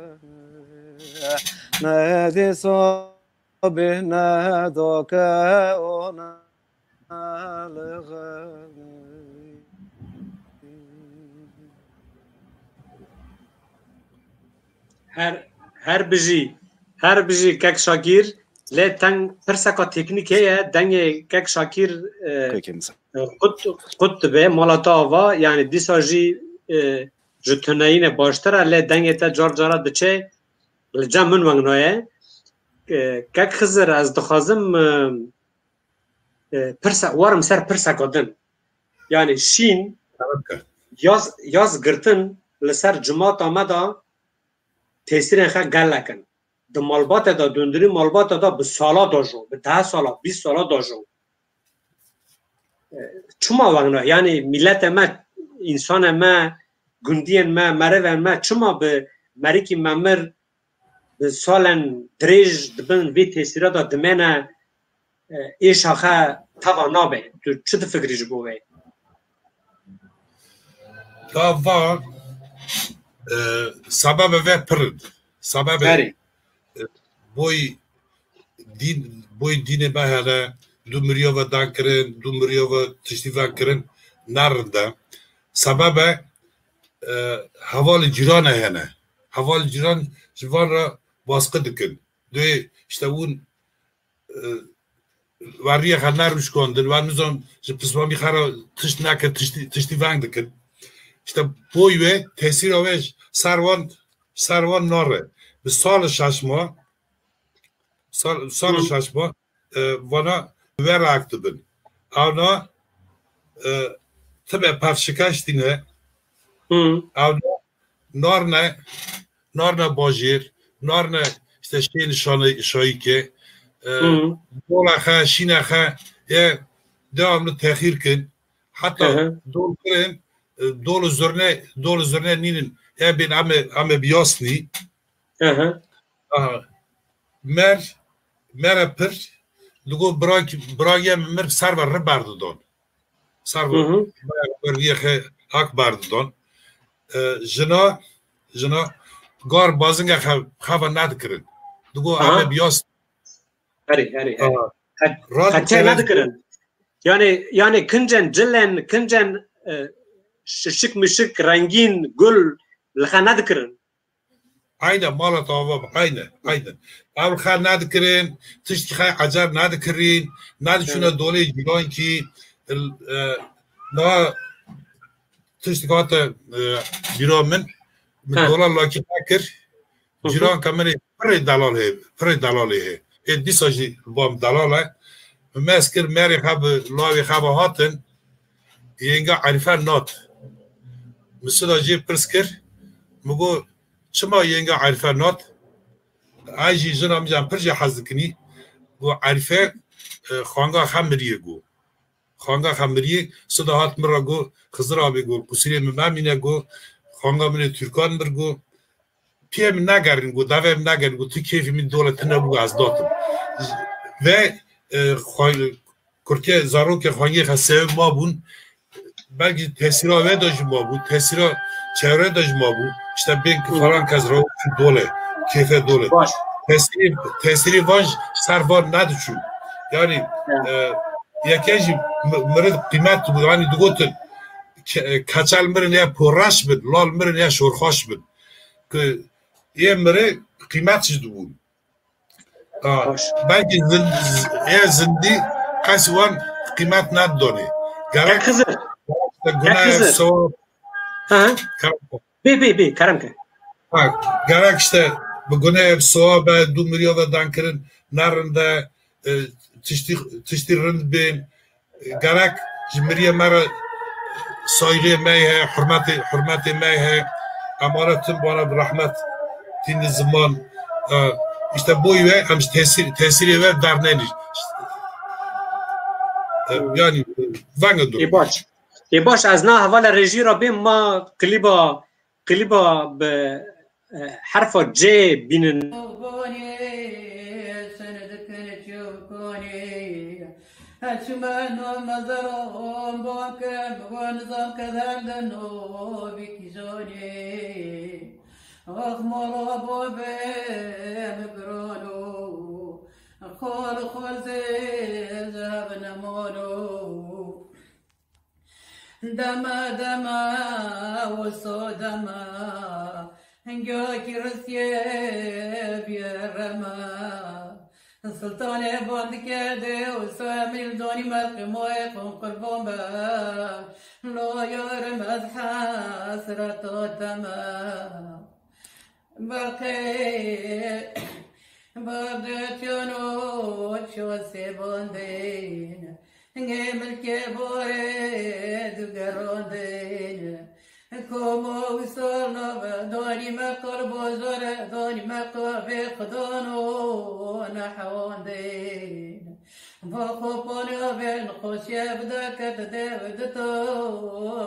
ne dîso bê ne doke ona lixe. Her, her bijî, her bijî kek Şakîr, lê teng pirseka teknîk heye, dengê kek Şakîr, e, Peki, mesela. e, qut, qut dibe, mala te ava, yani dîsa jî, e, ji tuneyîne baştir e, lê dengê te car cara diçe, li cem min wengnaye. E, kek Xizir, ez dixwazim, e, e, pirse, warim ser pirseka din. Yani şîn, Tabii ki. yaz, yaz girtin li ser cimata me de tesîrên xwe gelek in. Di malbatê de, dundirî malbatê de bi sala dajo, bi deh sala, bîst sala dajo. E, çima wengna? Yani mîletê me, însanê me, gundiyên me, merivên me çima bi merikî memir bi salen dirêj di bin vê tesîra de dimêne, e, êşa xwe teva nabe? Tu çi difikrî ji bo wê? Gava, e, sebebe ve pir in. Sebebe, Erê. e, boy dîn, boy dînê me hene, du miriyo ve dan kirin, du miriyo ve tiştî ve kirin, ne rind e. Sebebe, e, hevalê cîranê hene. Hevalê cîran ji van re baskı dikin. Dê işte hûn, e, weriyê xwe nerûşkandin, wer nizam ji pismamî xwe re tişt nekir, tiştî, tiştî veng dikin. İşte boy wê, tesîra wê ser wan, ser wan nare. Bi sal şaşma, sal, sal Hı. şaşma, e, vana were aktibin. Ana, e, tibe pevşikeştîne, Hı. ana, narne, narne bajêr, narne işte şên şanı, şayike, e, Hı. dola xe, şîne xe, e, devamlı tehir kin. Hatta Hı hı. dol kirin, e, dolu zurne, dolu zurne nînin, e, bin ame, ame biyasni. Hı hı. Aha. Mer, mere pir, digo brak, brak ye mir ser ve ri berdidon. Ser ve Hı hı. berdiyê xe hak berdidon. E, jina, jina gar bazinge xe, xeva nedikirin. Digo Aha. ame biyas. Herî, herî, herî. Aha. Xet-, Rad xetê çerez nedikirin. Yani, yani kincen, cilen, kincen, e, şişik mişik, rengîn, gul, li xe nedikirin. Aynen, mala te ava be, aynen, aynen. Ew xer nedikirin, tiştî xer ecer nedikirin, nediçûne Hı. dolê cîrankî, e, na tiştî hate, e, bîra min, min Hı. dola lakî nekir, Hı hı. cîranka min ê pirê delal hê, pirê delalê hê. Ê dîsa jî bam delal e. Min mez kir, merê xwe bi lawê xwe ve hatin, yenga Erîfe nat. Min sida jê pirs kir, min got, çima yenga Erîfe nat? Ay jî jina min can pir jê hez dikinî. Got, Erîfe e, xanga xe miriyê got. Xanga xe miriyê, Sida hat min re got, Xizir abê got, qusirê min memîne got, xanga min ê Türkan mir got. Piyê min negerin got, devê min negerin got, tu kêfî min dole tune bû ez datim. Ve, e, xwa-, kurtê zarokê xwengê xe sewê ma bûn, belkî tesîra wê de jî ma bû, tesîra çewre de jî ma bû. İşte bên ki falan kes re dole, kêfe dole. Baş. Tesîrê, tesîrê van jî ser van nediçû. Yani, e, yeke jî mi-, mirin qîmet bû, yani digotin, ke-, keçel mirin ya poreş bin, lal mirin ya şorxaş bin. Ki yê mirin qîmet jî dibûn. Ha, Baş. Belkî zin-, ê zindî qesî wan qîmet nedonê. Gerek Kek Xizir. Kek Xizir. Sewab. Ha, ha. Kerem ke. Bê, bê, bê, kerem ke. Ha, gerek işte bi guneh sewab e, du miriya ve dan kirin, ne rind e, e, tiştî, tiştî rind bên. Gerek ji miriyê me re saygê me heye, hurmetê, hurmetê me heye. Em wana tim wana bi rehmet tînin ziman. E, işte boy ve em ji tesîr, tesîrê ve dernenî. E, yani, vengê dur. Ê baş. Ê baş, ez na hevalê rejî re bêm ma klîba Klîba bi, e, herfa C bînin. Gonê, sen dikin çûkonê. Her çime no mezeron bon kirin, bi wan nizam ke derdin o bikîzonê. Ax mala bo be mi girono. Xol xol zê zeb nemono. Dema dema wisa dema, hingakî risye biyerema. Sultanê band kerde wisa, emîl donî melqî moyê xwe qurban be. Lo yarim ez hesreta tema. Berqê berdetiyan û çosê bandên, ngê milkê borê digerandên. Komo wisal nabe, danî me qal bozore, danî me qavê xudan û nehewandên. Va xopane avên, xoşiye bide ke dide dito,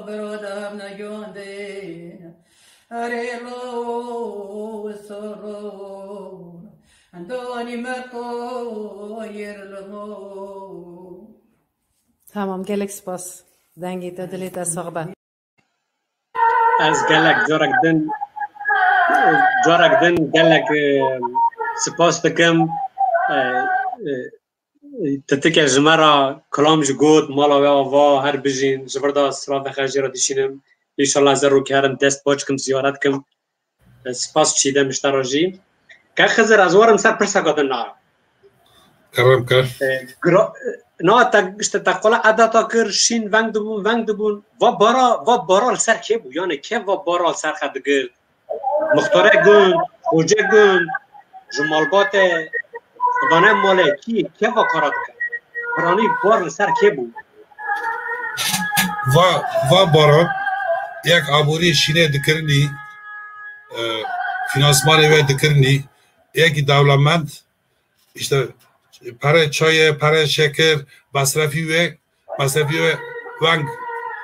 biro dev negiyandên. Erê lo soro, danî me koyir limo. Tamam, gelek spas. Dengê te, dilê te sax be. Ez gelek carek din, carek din gelek, e, spas dikim. E, e, Titike ji me re kilam jî got, mala we ava, her bijîn, ji vir de silavê xwe jê re dişînim. Înşallah ez ê rû herim dest baş kim, ziyaret kim. Spas Çiğdem ji te re jî. Kek Xizir, ez warim ser pirseka din na. Kerem ke. E, gira-, na te, işte te qala edeta kir, şîn veng dibûn, veng dibûn. Va bara, va bara li ser kê bû? Yani kê va bara li ser xe digirt? Muxtarê gund, xocê gund, ji malbatê, xidane malê kî, kê va kara dike? Piranî bar li ser kê bû? Va, va bara, yek aborî şînê dikirinî, e, finansmanê wê dikirinî, yekî dewlemend, işte, pere çayê, pere şekir, mesrefî wê, mesrefî wê weng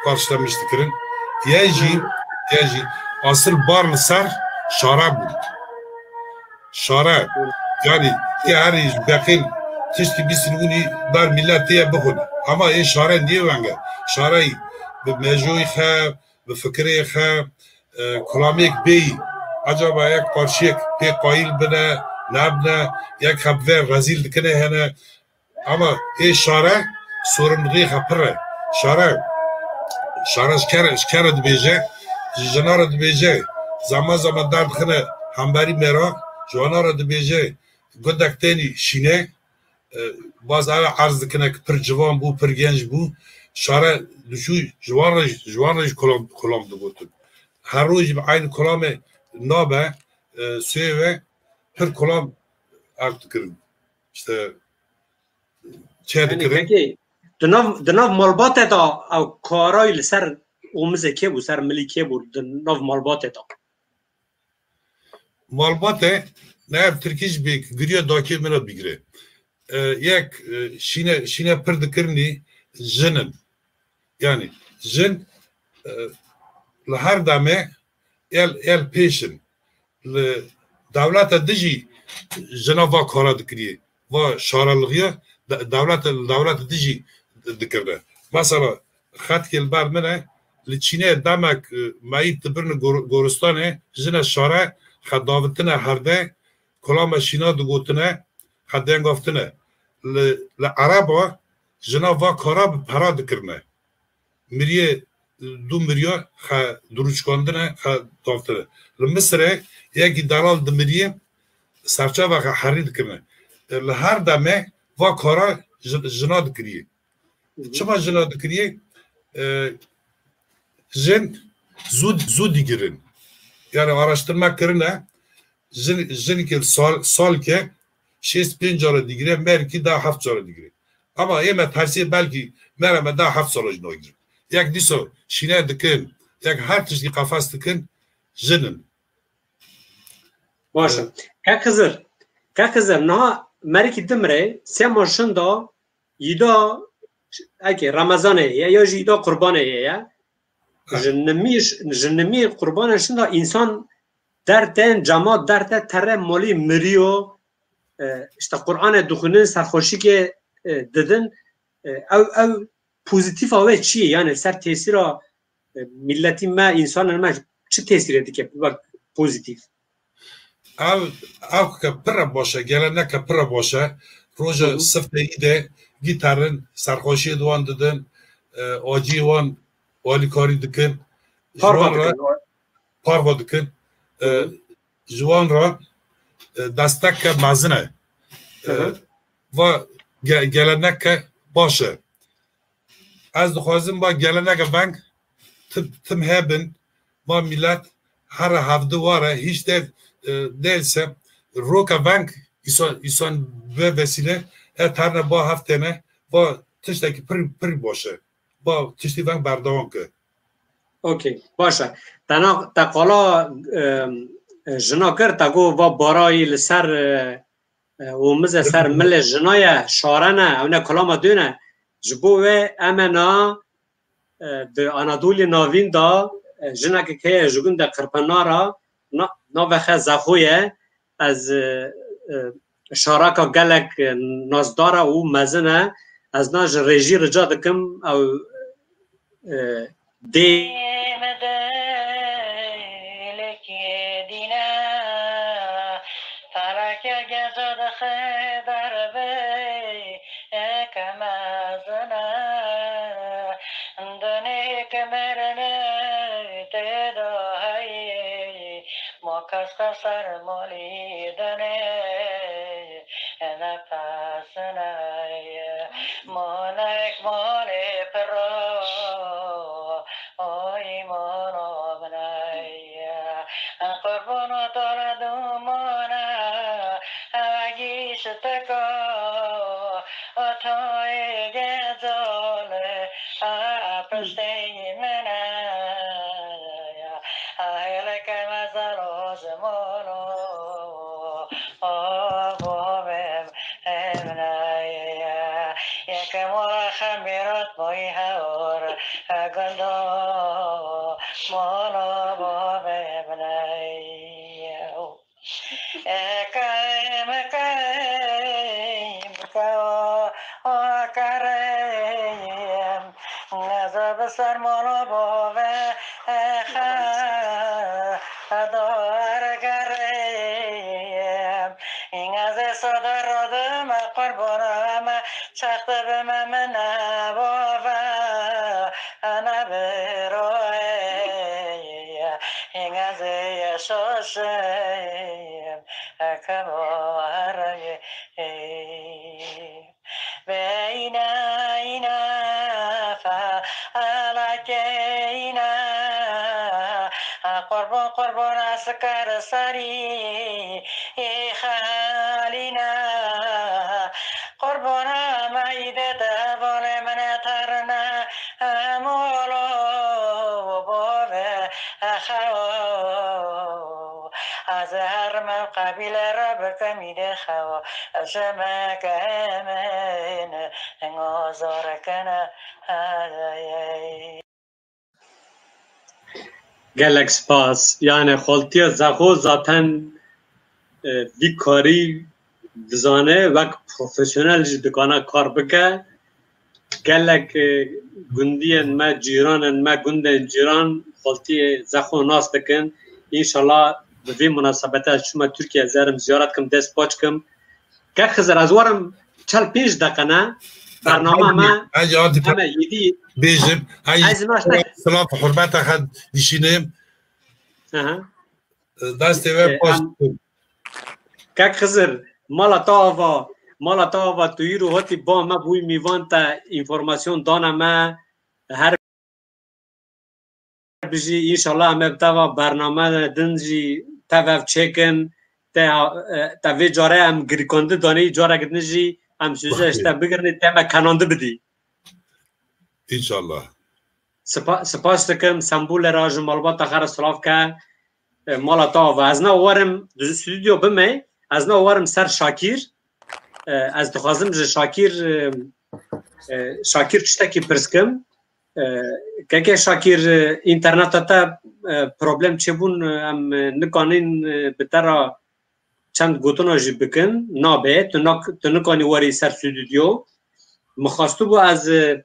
karşılamış dikirin. Yê jî, yê jî, asıl bar li ser şare bû. Şare, yani, tê herî ji beqîl tiştî bîstin hûnî ber millet tê bixwin. Ama ê şare niye weng e. Şareyî bi mejoyê xe, bi fikirê xe, e, kulamêk bêyî. Acaba yek qarşiyek pê qayîl bine, nebine, yek xe bi vê rezîl dikine hene. Ama ê şare sorumluluğê xe pir e. Şare, şare ji kere, ji kere dibêje, ji jina re dibêje, zaman zaman derdixine hemberî mêra, ji wana re dibêje, gundek tenî şîne, e, baz ew erz dikine ki pir ciwan bû, pir genc bû. Şare diçû ji wan re, ji wan re jî kulam, kulam digotin. Her roj bi eynî kulamê nabe, e, suyê ve pir kulam ev dikirin. İşte çê Yani dikirin. Peki, di nav, di nav malbatê de ew karayî li ser omizê kê bû, ser milî kê bû, di nav malbatê de? Malbate, ne ev Tirkî jî bê, giriya dakê min re bigire. e, yek, e, şîne, şîne pir dikirinî jin in. Yanî jin, e, li her demê el, el pêş in. Li dewleta dijî jina va kara dikirî, va şarelixiya de-, dewleta, li dewleta dijî dikirine. Mesela xetkê li ber min e, li Çînê demek, e, meyît dibirin gor-, goristanê, jine şare xedavitine herde, kulama şîna digotine, xedengaftine. Li, li Ereba jina va kara bi pera dikirine. Miriyê, du miriya xe dirûçkandine, xe daftine. Li Misirê yekî delal dimiriyê, serçava xe herî dikirine. E, li her demê va kara ji-, jina dikiriyê. Çima jina dikiriyê? E, jin zû, zû digirin. Yani araştırma kirine, jin, jinikê sal, salke şêst pênc cara digire, merkî da heft cara digire. Ama ê me tersê belkî mere me da heft sala jî nagire. Yek dîsa şîne dikin, yek her tiştî qefes dikin, jin in. Baş e. Kek Xizir, Kek Xizir, niha merikî dimire, sema şinda, îda, eke Remezanê ye, ya jî îda Qurbanê ye, ye. Ha. Ji nimî, ji nimî Qurbanê şinda însan derte, cema derte, tere malî miriyo, e, işte Qur'anê dixwînin, serxweşîkê, e, didin. E, ew, ew pozîtîfa wê çi ye? Yani ser tesîra, e, milletî me, însanên me çi tesîrê dike? Bak, pozîtîf. Ev, ev ke pir e baş e, geleneke pir e baş e. Roja Hı hı. Sifte îdê gîtarin, serxweşiyê di wan didin, e, aciyê wan alîkarî dikin. Ji Parva wan re dikin. Parva dikin. E, Hı hı. Ji wan re, e, desteke mezin e. E, Hı hı. Va ge-, geleneke baş e. Ez dixwazim va geleneke veng tim, tim hebin, va millet here hevdi ware, hiç de, e, değilse roka veng îsan, îsan bi vesîle e terne ba hev têne, va tiştekî pir, pir baş e. Ba tiştî veng berdewam ke. Okey, baş e. Te na, te qala, e, e, jina kir, te got va barayî li ser, e, e, û mize ser milê jina ye, şare ne, ew ne kulama dû ne. Ji bo wê em e na, e, di Anadolê Navîn de, e, jinekek heye ji gundê Qirpinara, na-, navê xwe Zexo ye. Ez, e, e, şaraka gelek, e, nasdar e û mezin e. Ez na ji rêjî rica dikim, ew, e, dê. Felekê geca dixe derbê, eke mezin e, dinê ke merinê tê de heye, ma kes xwe ser malî dinê. Nefesine ye, monek mole piro, oy mono bine ye. Qurbano tore dumana, agi şiteko, otoy gezole, a piştey mene. Aheleke mezalo zimolo, o bovem emnaye. Yeke mola xemirat boy hawr, gundo molo bovem naye. Eke mekey bika o, o kerem. Neze bi ser mala bavê xe, dar gerê. Neze sada radime qurbana me, çaxte be me mine bavê, ana be roye. Neze yaşaşım, eke bavê. Beyne îne fe, elake îne, qurban qurban esker sarî, ê xelîne, qurbana meyde te volê mine tarine, emolo bove, exewo, ez her me qebîle Bertemî de xewa, ev şemeke hemene, hinga zareke ne heyey. Gelek spas. Yani xaltiye Zexo zaten, e, vî karî dizane, wek profesyonel jî dikana kar bike. Gelek, e, gundiyên me, cîranên me, gundên cîran xaltiyê Zexo nas dikin. Înşallah bi vî munasebete ez çûme Tirkiye, ez erim ziyaret kim, dest paç kim. Kek Xizir, ez werim çel pênc deqe ne. Bernama me Hacı, hadi heme yedî. Bêjim. Hacı, Ez naştek. Silav hurmeta xwe dişînim. Aha. Destê we E, paş em, Kek Xizir, mala te ava, mala te ava tu îro hatî ba me bûyî mîvan te înformasyon dane me. Her bijî, înşallah em ê bi te va bername din jî tev ev çêkin. Te, e, te vê care em girîkandi danî, carek din jî em sûze ji te bigirinî, te me kenandi bidî. Înşallah. Spa-, spas dikim, Sembûlê re ji malbata xwe re silav ke, e, mala te ava. Ez na werim di stûdyo bime, ez na werim ser Şakîr. E, ez dixwazim ji Şakîr, e, e, Şakîr tiştekî pirs kim. E, keke Şakîr, e, înterneta te, e, problem çêbûn, e, em, e, nikanîn, e, bi te re çend gotina jî bikin. Nabe, tu nak-, tu nikanî werî ser stûdyo. Min xwestibû ez, e,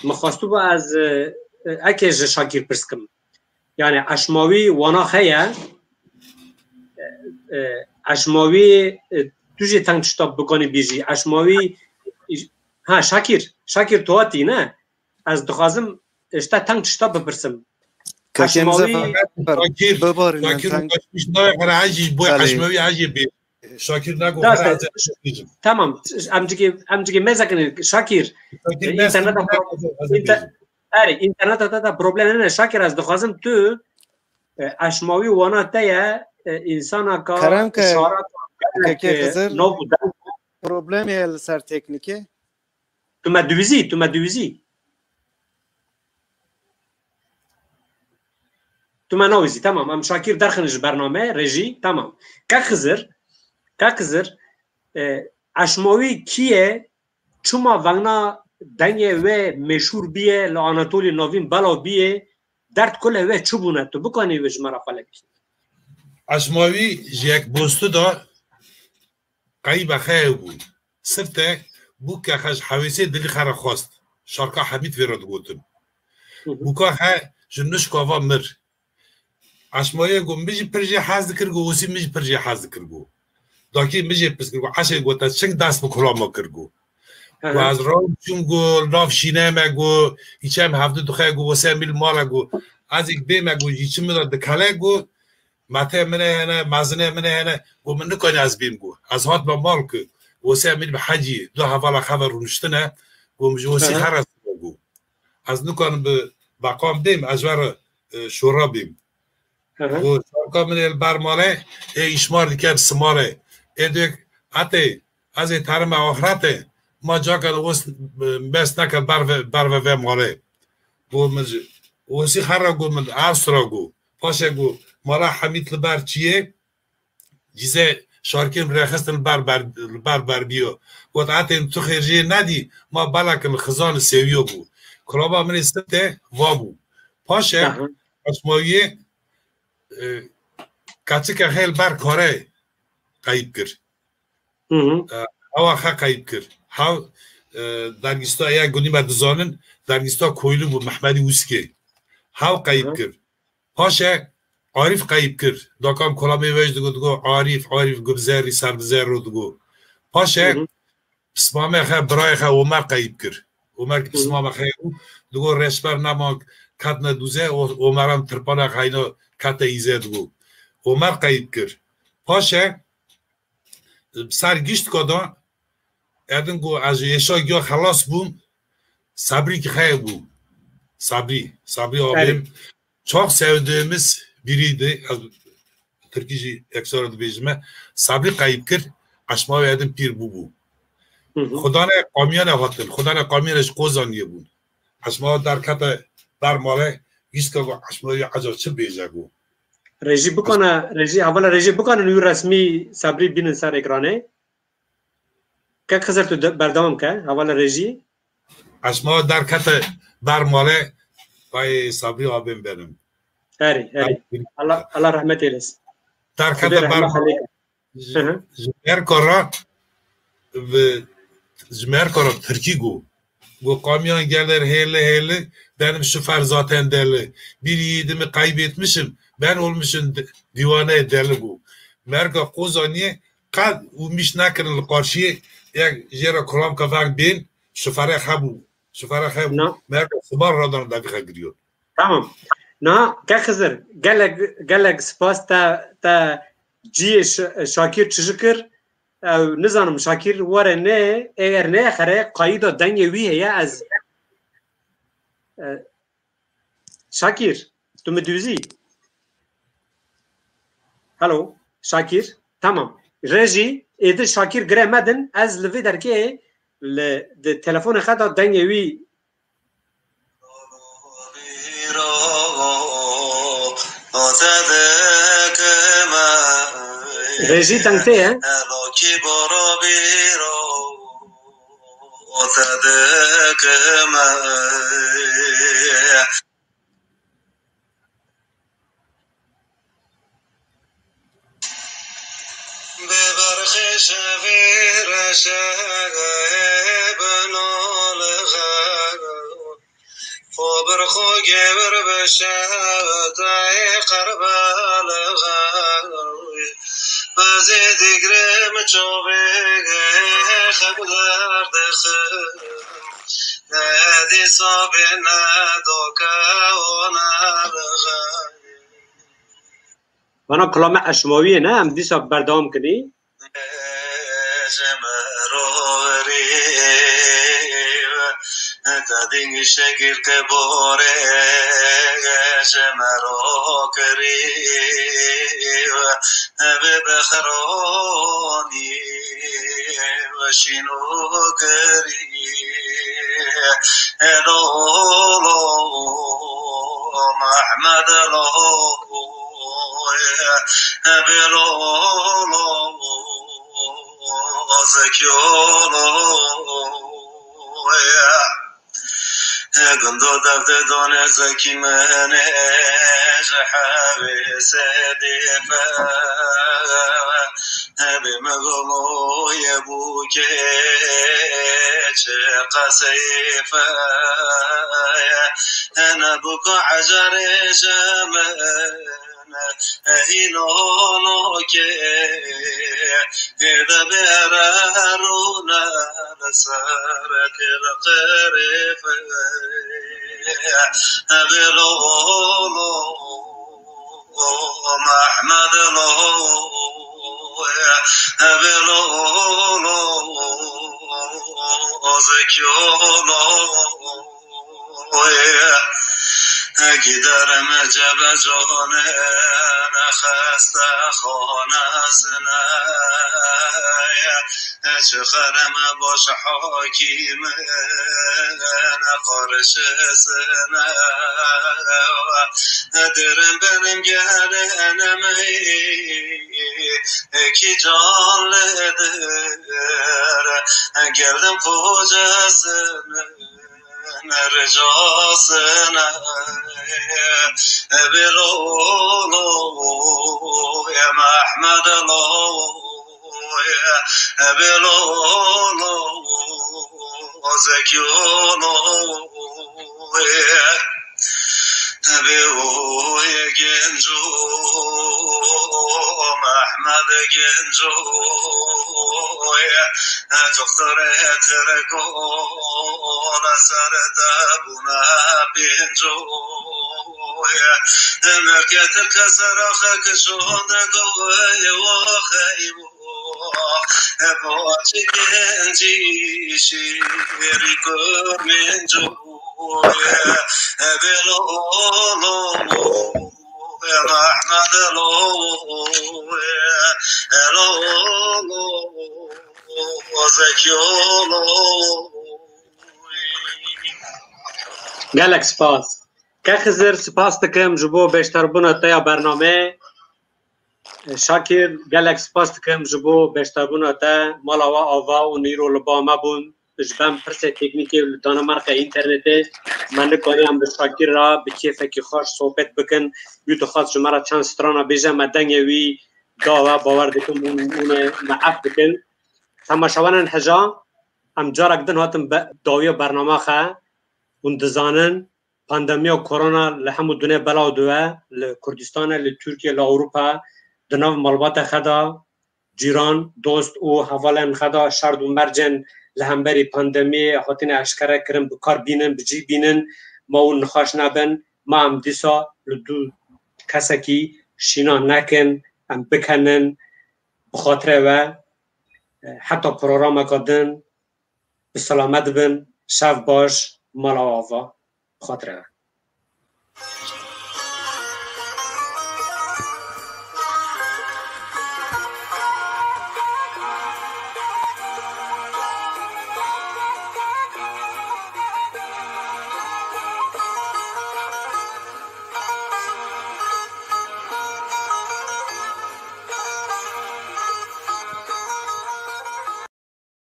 min xwestibû ez, e, e, eke ji Şakîr pirs kim. Yani eşmawî wana heye, e, eşmawî, e, tu jî teng tişta bikanî bêjî. Eşmawî, ha, Şakîr, Şakîr tu hatî ne? Ez dixwazim ji te teng tişta bipirsim. Kakê Eşmawî Muzaffer, Şakir, bibarînin Şakir teng. Kaçmış ne kadar aciz bu Belê. Eşmevi aciz bir. Şakir ne kadar Dast, aciz. Tamam, em cigê, em cigê mezekin Şakir. Şakir E, interneta mezekin, problem, mezekin. inter-, erê, interneta te de problem ne Şakir, ez dixwazim tu, e, eşmawî wana te ye, e, insana ka Kerem ke, şara ka, Kakê e, Xizir, nav û deng. Problemê ye li ser teknîkê? Tu me diwizî, tu me diwizî. Tu me nawizî, tamam. Em Şakir derxin ji bername, rejî, tamam. Kek Xizir, Kek Xizir, e, eşmawî kî ye, çima vengna dengê wê meşhûr bîye, li Anatolî Navîn belav bîye, derd kule wê çi bûne? Tu bikanî wê ji me re xwe lekî. Eşmawî ji yek bostu da qeyba xeye bû. Sifte bû ke xwe ji hewêsê dilî xwe re xwest. Şarka Hemîd vê re digotin. Hı hı. Bûka xwe ji nuşka va mir. Eşmayê got, min jî pir jê hez dikir, got, Osî min jî pir jê hez dikir, got. Dakî min jê pirs kir, got, Eşê, got, te çing dest bi kulama kir, got. Hı hı. Got, ez rawim çûm, got, nav şîne me, got, îçem hevdu dixwe, got, Osê min li mala, got, ez êk bê me, got, jî çi min re dikele, got, Mete min e hene, mezine min e hene, got, min nikane ez bêm, got. Ez hatme mal ki, Osê min bi hecî, du hevala xever rûniştine, got, min ji Osî Hı hı. xera sima, got. Ez nikarim bi beqam bêm, ez ji we re, e, şora bêm. Hı hı. Got, şarka min ê li ber male, ê îşmar dike bi simare. Ê dek, etê, ez ê terime axirete, ma cake li Os, e, bes neke ber ve, ber ve ve male. Got min ji, Osî xera got min, ev sira got. Paşe got, mala Hemîd li ber çiyê, Cîzê şarkên rêxistin li ber ber, li ber ber biyo. Got, etên tu xêr jê nedî, ma belek li xizan li sewiyo bû. Kulaba min ê sifte va bû. Paşe, Aha. Eşmawiyê, e, keçike xêl ber kare qeyb kir. Hı hı. E, hewa xe qeyb kir. Hew, e, dergîsta ya gunî me dizanin, dergîsta koylu bû, Mehmedî Uskê. Hew qeyb Aha. kir. Paşe Arîf qeyb kir. Dakam kolamê wê jî digo, digo, Arîf, Arîf, gu bi zerrî, ser bi zerro digo. Paşe Hı hı. pismamê xe, birayê xe Omer qeyb kir. Omer ki Hı hı. pismamê xe bû, digo, reşber nema ketne dûze, o, Omeran tirpana xeyna kete îze digo. Omer qeyb kir. Paşe ser gişt kada, edin got, ez ji êşa giya xelas bûm, Sabrî ki xeye bû. Sabrî, Sabrî abim. Evet. Çok sevdiğimiz biriydi. Ez tirkî jî ekstra dibêjime. Sabrî qeyb kir, eşma wê edin pîr bûbû. Hı hı. Xudane kamyone hatin, xudane kamyone ji Kozaniyê bûn. Eşma derkete ber male, gişt ke got, eşma wê eca çi bêje got. Rejî bikane, rejî, hevala rejî bikane wî resmî Sabrî bînin ser ekranê. Kek Xizir, tu de-, berdewam ke, hevala rejî. Esma derkete ber malê, vay Sabrî abim benim. Herî, herî. Allah, Allah rahmet eylesin. Derkete ber malê. Ji, ji Merka re bi, ji Merka re Tirkî got. Got, kamyon gelir hêli hêli, benim şoför zaten deli. Bir yiğidimi kaybetmişim, ben olmuşum di-, divane deli got. Merka Kozaniyê qet û miş nekirin li qarşiyê, yek jê re kulam kevek bên, şofere hebû. Şofere hebû. Na. Merka sibar radan devîxe giriyor. Tamam. Na, ke Xizir, gelek, gelek spas te, te ciyê Ş-, Şakir çiji kir. Ew, nizanim, Şakir were ne, eger ne xere, qayîda dengê wî heye, ez, e, Şakir, tu mi dûzî? Hello, Şakir, tamam. Rejî, êdî Şakir gire medin, ez li vê derkê li, di telefonê xwe de dengê wî Rejî deng tê ye. Bi berxê şevê reşegê bi nolixê, xwe bir xwe gewir bi şedayê qerbelixê. Ez ê digrim çavê xew derdixim, ne dîsa bê ne doke û ne lixê. Vana kulame eşmawiyê ne, em dîsa berdewam kinî. Ji me ro rîv, te dîng şegir ke borê, ji me ro kirîv, bi bexronî ve şîn û girî. Elo, lo, Mehmed lo, belo, lo, zekyo lo. Gundo devde done zekî mene, ji hevê sedê fe. Hebê me gomoye bûke, çi qeseyê fe. Hene bûka ejarê ji min, hîno noke. Hêde bêre rûne li ser tilqirê fe. Hebê lo, lo, Mehmed lo, hebê lo, lo, zekyo lo. Giderim cebe canê xeste xanesine. Çi xerem baş hakîmin qarşısına. Derim benim gelenem ki canlıdır. Geldim kocasının ricasına. Belo, lo, ya Mehmed lo, belo, lo, zekyo lo. Bê û yê genco, Mehmed genco, doktorê Tirko, li ser te bûne pênco. Mirke Tirke seraxe kişande goye, waxey, Bo çi gencî şêrî kurmênco. Bê lo, lo, Mehmed lo, lo, Zekyo lo. Gelek spas. Ke Xizir, spas dikim ji bo beşdarbûna te ya bernameyê. Şakir, gelek spas dikim ji bo beşdarbûna te. Mala we ava û nîro li ba me bûn. Ji ber pirsê teknîkê li Danimarka, înternetê, me nikariyan bi Şakir re bi kêfekî xweş sohbet bikin. Wî dixwest ji me re çend strana bêje, me dengê wî da we, bawer dikim hûn, hûn ê me ef bikin. Temaşevanên hêja, em carek din hatin be dawiya bernama xe. Hûn dizanin, pandemiya korona li hemû dunê belav dibe, li Kurdistanê, li Tirkiye, li Ewropa, di nav malbata xe de, cîran, dost û hevalên xe de şerd û mercên li hemberî pandemiyê hatine eşkere kirin, bi kar bînin, bi cî bînin, ma hûn nixweş nebin, ma em dîsa li dû kesekî şîna nekin, em bikenin, bi xatirê we, heta programeka din, bi selamet bin, şev baş, mala ava, bi xatirê we.